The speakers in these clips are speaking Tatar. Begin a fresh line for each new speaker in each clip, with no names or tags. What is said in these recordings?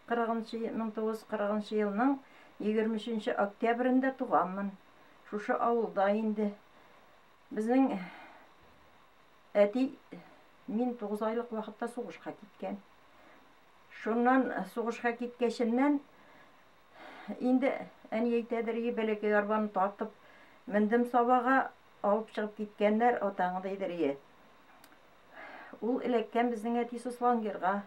40 1940 елның 23 октябрендә туганмын. Шушы авылда инде. Безнең әти мин 9 айлык вакытта сугышка киткән. Шуннан сугышка киткәченнән инде әни әйтәдер, и бәләкәй арбаны тартып мендем Сабага, алып чыгып киткәннәр, атаңы дидер, и. Ул эләккән безнең әти Суслангерга.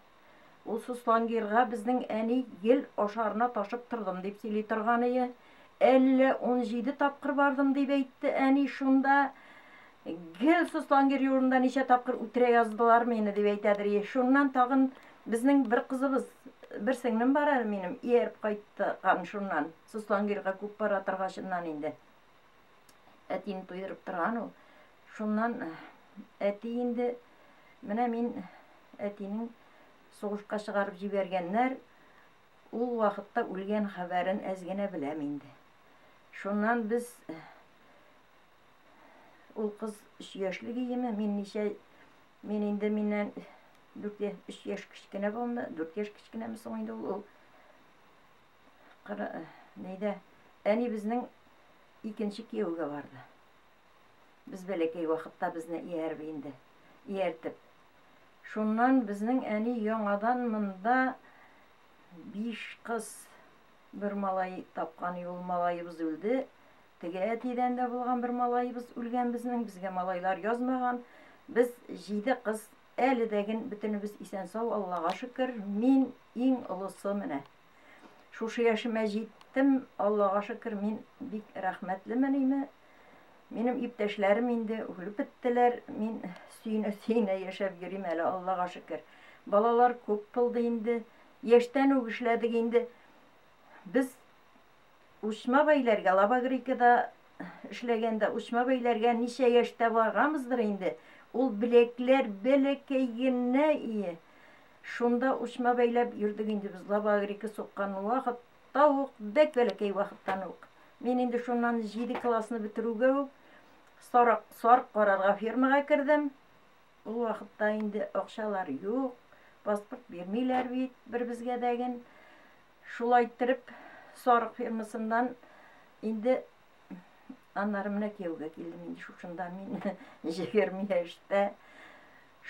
Ул Суслангерга безнең әни гел ашарына ташып тордым дип сөйли торган ие. Әллә 17 тапкыр бардым дип әйтте әни шунда. Гел Суслангер юлында ничә тапкыр үтерә яздылар мине дип әйтәдер. Ие. Шуннан тагын безнең бер кызыбыз, бер сеңлем бар әле минем, ияреп кайткан шуннан. Суслангерга күп бара торгачыннан инде. Әтине туйдырып торган ул. Шуннан әти инде, менә мин әтинең сугышка чыгарып җибәргәннәр, ул вакытта үлгән хәбәрен әз генә беләм инде. Шуннан без ул кыз 3 яшьлек иеме, мин ничә, мин инде миннән 4 3 яшь кечкенә булды, 4 яшь кечкенәме соң инде ул, ул кыры, нейдә, әни безнең икенче кияүгә барды. Без бәләкәй вакытта безне ияреп инде, ияртеп. Шуннан безнең әни яңадан монда биш кыз, бер малай тапкан, ул малаебыз үлде. Теге әтидән дә булган бер малаебыз үлгән безнең, безгә малайлар язмаган. Без җиде кыз, әле дәген бөтенебез исән-сау, Аллага шөкер. Мин иң олысы менә. Шушы яшемә җиттем, Аллага шөкер, мин бик рәхмәтлемен име. Минем иптәшләрем инде үлеп беттеләр, мин сөенә-сөенә яшәп йөрим әле, Аллага шөкер. Балалар күп булды инде, яшьтән үк эшләдек инде. Без Учма бәйләргә, Лабагрикада эшләгәндә Учма бәйләргә ничә яшьтә барганбыздыр инде, ул беләкләр бәләкәй генә ие. Шунда учма бәйләп йөрдек инде без Лабагрика суккан вакытта ук, бәк бәләкәй вакыттан ук. Мин инде шуннан 7 классны бетерүгә үк сарык, сарык карарга фермага кердем. Ул вакытта инде акчалар юк, паспорт бирмиләр бит бер безгә дәген. Шулай иттереп, сарык фермасыннан инде аннары менә кияүгә килдем инде шушында мин 20 яшьтә.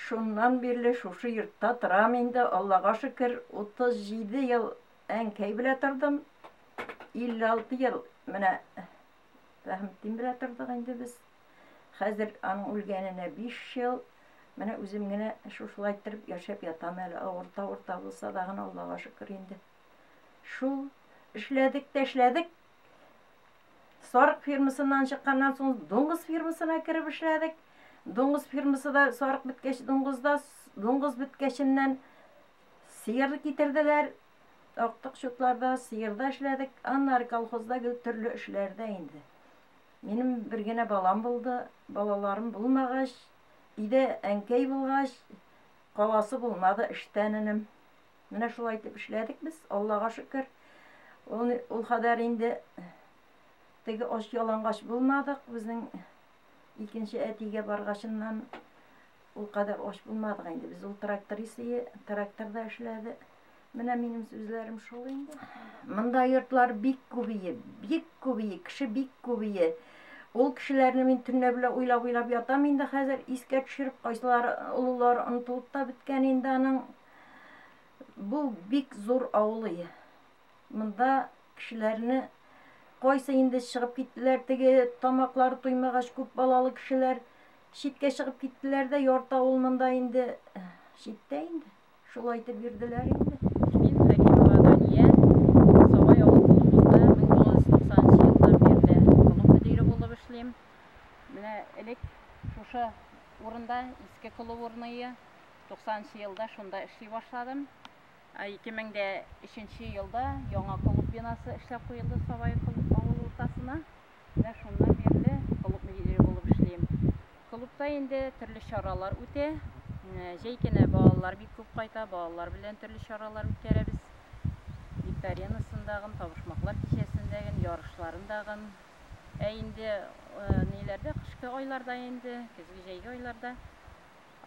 Шуннан бирле шушы йортта торам инде, Аллага шөкер, 37 ел әнкәй белән тордым. 56 ел менә Фәһемтдин белән тордык инде без. Хәзер аның үлгәненә 5 ел. Менә үзем генә шушылай иттереп яшәп ятам әле, авырта-авырта булса да гына, Аллага шөкер инде. Шул эшләдек тә эшләдек. Сарык фермасыннан чыкканнан соң дуңгыз фермасына кереп эшләдек. Дуңгыз фермасы да сарык беткәч, дуңгызда, дуңгыз беткәченнән сыер китерделәр. Актык чутларда сыерда эшләдек. Аннары колхозда гел төрле эшләрдә инде. Минем бер генә балам булды. Балаларым булмагач, өйдә әнкәй булгач, каласы булмады эштән энем. Менә шулай итеп эшләдек без, Аллага шөкер. Ул, ул кадәр инде теге ач ялангач булмадык. Безнең икенче әтигә баргачыннан ул кадәр ач булмадык инде. Без ул тракторист ие, тракторда эшләде. Менә минем сүзләрем шул инде. Монда йортлар бик күп ие, бик күп ие, кеше бик күп ие. Ул кешеләрне мин төнлә белән уйлап-уйлап ятам инде хәзер, искә төшереп, кайсылары олылары онытылып та беткән инде аның. Бу бик зур авыл ие. Монда кешеләрне кайсы инде чыгып киттеләр, теге тамаклары туймагач күп балалы кешеләр читкә чыгып киттеләр дә, ярты авыл монда инде читтә инде. Шулай итеп йөрделәр инде.
Мин Хәкимова Дания, Сабай авыл клубында 1990 елдан бирле клуб мөдире булып эшлим. Менә элек шушы урында, иске клуб урыны, 90 елда шунда эшли башладым. 2003 елда яңа клуб бинасы эшләп куелды Сабай авыл уртасына. Менә шуннан бирле клуб мөдире булып эшлим. Клубта инде төрле чаралар үтә. Җәй көне балалар бик күп кайта, балалар белән төрле чаралар үткәрәбез. Викторинасындагын, табышмаклар кичәсендәген, ярышларындагын. Ә инде ниләрдә, кышкы айларда инде, көзге җәйге айларда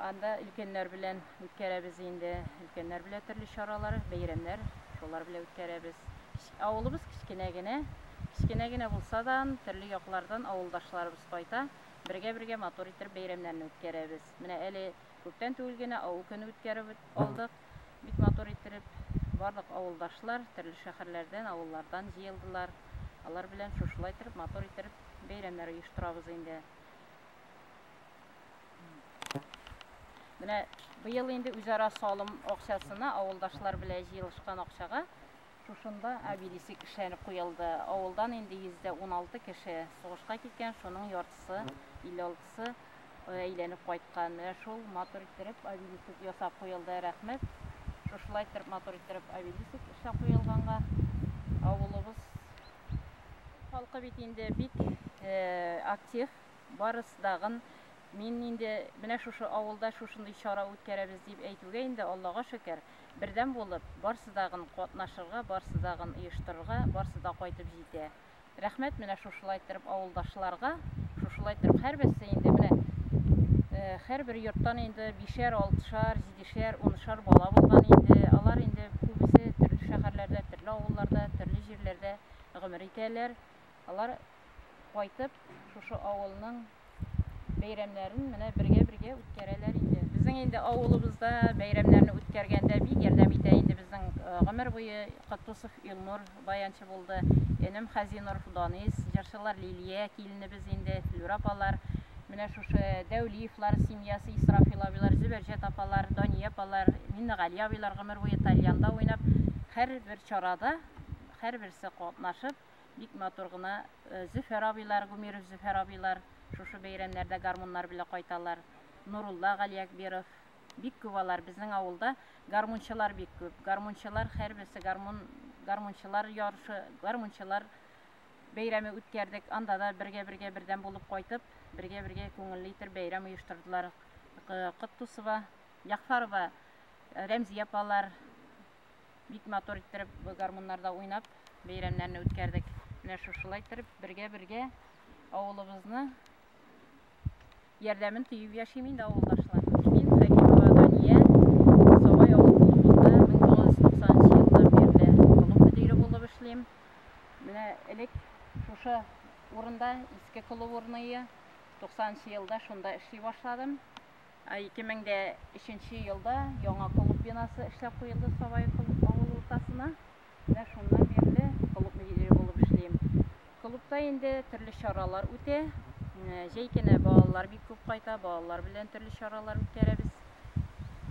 анда өлкәннәр белән үткәрәбез инде. Өлкәннәр белән төрле чаралар, бәйрәмнәр. шулар белән үткәрәбез. Авылыбыз кечкенә генә, кечкенә генә булса да, төрле яклардан авылдашларыбыз кайта. Бергә-бергә матур итеп бәйрәмнәрне үткәрәбез. Менә әле күптән түгел генә авыл көне үткәреп алдык. Бик матур итеп барлык авылдашлар төрле шәһәрләрдән, авыллардан җыелдылар. Алар белән шушылай итеп матур итеп бәйрәмнәр оештырабыз инде. Менә быел инде үзара салым акчасына авылдашлар белән җыелышкан акчага шушында обелиск эшләнеп куелды. Авылдан инде 116 кеше сугышка киткән, шуның яртысы, 56-сы әйләнеп кайткан. Менә шул матур иттереп обелиск ясап куелды. Рәхмәт. Шушылай иттереп матур иттереп обелиск эшләп куелганга. Авылыбыз халкы бит инде бик актив, барысы дагын. Мин инде менә шушы авылда шушындый чара үткәрәбез дип әйтүгә инде Аллага шөкер, бердәм булып, барысы дагын катнашырга, барысы дагын оештырырга, барысы да кайтып җитә. Рәхмәт менә шушылай иттереп авылдашларга, шушылай иттереп һәрберсе инде менә һәрбер йорттан инде 5-шәр, 6-шар, 7-шәр, 10-шар бала булган инде. Алар инде күбесе төрле шәһәрләрдә, төрле авылларда, төрле җирләрдә гомер итәләр. Алар кайтып шушы авылның бәйрәмнәрен менә бергә-бергә үткәрәләр инде. Безнең инде авылыбызда бәйрәмнәрне үткәргәндә бик ярдәм итә инде безнең гомер буе Котусов Илнур баянчы булды, энем Хазинуров Данис, җырчылар Лилия киленебез инде, Флюра апалар, менә шушы Дәүлиевлар семьясы, Исрафил абыйлар, Зөбәрҗәт апалар, Дания апалар, Миннегали абыйлар гомер буе тальянда уйнап, һәрбер чарада һәрберсе катнашып, бик матур гына Зөфәр абыйлар, Гумеров Зөфәр абыйлар шушы бәйрәмнәрдә гармуннар белән кайталар. Нурулла Галиакберов бик күп алар. Безнең авылда гармунчылар бик күп. Гармунчылар һәрберсе гармунчылар ярышы, гармунчылар бәйрәме үткәрдек. Анда да бергә-бергә бердәм булып кайтып, бергә-бергә күңелле итеп бәйрәм оештырдылар. Котдусова, Яхфарова, Рәмзия апалар бик матур иттереп гармуннарда уйнап бәйрәмнәрне үткәрдек. Менә шушылай иттереп бергә-бергә авылыбызны ярдәмен тоеп яшим инде авылдашлар. Мин Хәкимова Дания, Сабай авыл клубында 1990 елдан бирле клуб мөдире булып эшлим. Менә элек шушы урында иске клуб урыны 90 елда шунда эшли башладым. 2003 елда яңа клуб бинасы эшләп куелды Сабай авыл уртасына. Менә шуннан бирле клуб мөдире булып эшлим. Клубта инде төрле чаралар үтә. Җәй көне балалар бик күп кайта, балалар белән төрле чаралар үткәрәбез.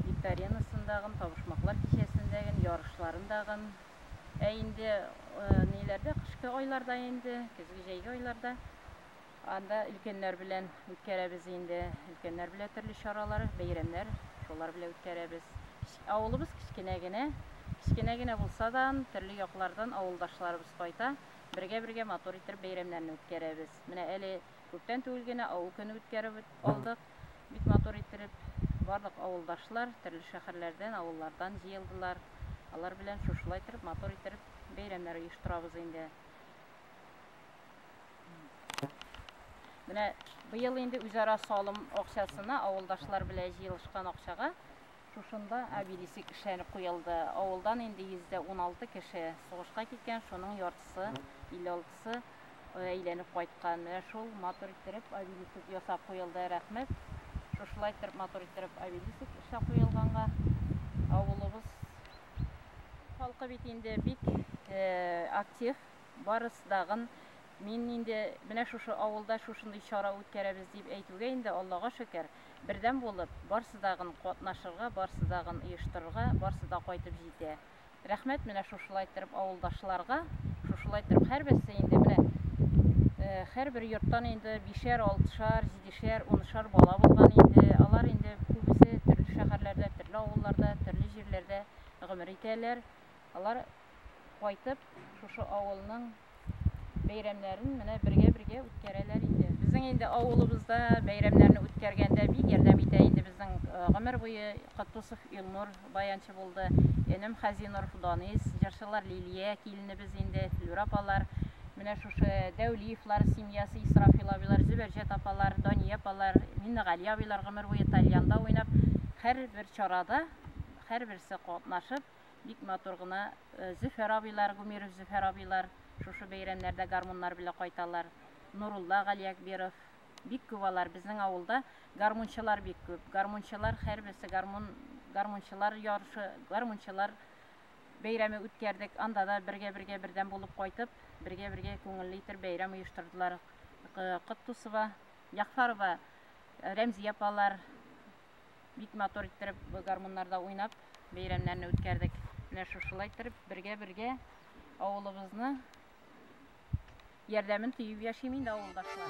Викторинасындагын, табышмаклар кичәсендәген, ярышларындагын. Ә инде ниләрдә, кышкы айларда инде, көзге җәйге айларда анда өлкәннәр белән үткәрәбез инде. Өлкәннәр белән төрле чаралар, бәйрәмнәр шулар белән үткәрәбез. Авылыбыз кечкенә генә, кечкенә генә булса да, төрле яклардан авылдашларыбыз кайта. Бергә-бергә матур итеп бәйрәмнәрне үткәрәбез. Менә әле күптән түгел генә авыл көне үткәреп алдык. Бик матур иттереп барлык авылдашлар төрле шәһәрләрдән, авыллардан җыелдылар. Алар белән шушылай иттереп матур иттереп бәйрәмнәр оештырабыз инде. Менә быел инде үзара салым акчасына авылдашлар белән җыелышкан акчага шушында обелиск эшләнеп куелды. Авылдан инде 116 кеше сугышка киткән, шуның яртысы, 56-сы әйләнеп кайткан. Менә шул матур иттереп обелиск ясап куелды. Рәхмәт. Шушылай иттереп матур иттереп обелиск эшләп куелганга. Авылыбыз халкы бит инде бик актив, барысы дагын. Мин инде менә шушы авылда шушындый чара үткәрәбез дип әйтүгә инде Аллага шөкер, бердәм булып, барысы дагын катнашырга, барысы дагын оештырырга, барысы да кайтып җитә. Рәхмәт менә шушылай иттереп авылдашларга, шушылай иттереп һәрберсе инде менә һәрбер йорттан инде 5-шәр, 6-шар, 7-шәр, 10-шар бала булган инде. Алар инде күбесе төрле шәһәрләрдә, төрле авылларда, төрле җирләрдә гомер итәләр. Алар кайтып шушы авылның бәйрәмнәрен менә бергә-бергә үткәрәләр инде. Безнең инде авылыбызда бәйрәмнәрне үткәргәндә бик ярдәм итә инде безнең гомер буе Котдусов Илнур баянчы булды, энем Хазинуров Данис, җырчылар Лилия киленебез инде, Флюра апалар, менә шушы Дәүлиевлар семьясы, Исрафил абыйлар, Зөбәрҗәт апалар, Дания апалар, Миннегали абыйлар гомер буе тальянда уйнап, һәрбер чарада һәрберсе катнашып, Бик матур гына Зөфәр абыйлар, Гумеров Зөфәр абыйлар шушы бәйрәмнәрдә гармуннар белән кайталар. Нурулла Галиәкберов. Бик күп алар безнең авылда гармунчылар бик күп. Гармунчылар һәрберсе гармун гармунчылар ярышы, гармунчылар бәйрәме үткәрдек. Анда да бергә-бергә бердәм булып кайтып, бергә-бергә күңелле итеп бәйрәм оештырдылар. Коттусова, Яхфарова, Рәмзия апалар бик матур иттереп гармуннарда уйнап бәйрәмнәрне үткәрдек. Менә шушылай иттереп бергә-бергә авылыбызны ярдәмен тоеп яшим инде авылдашлар.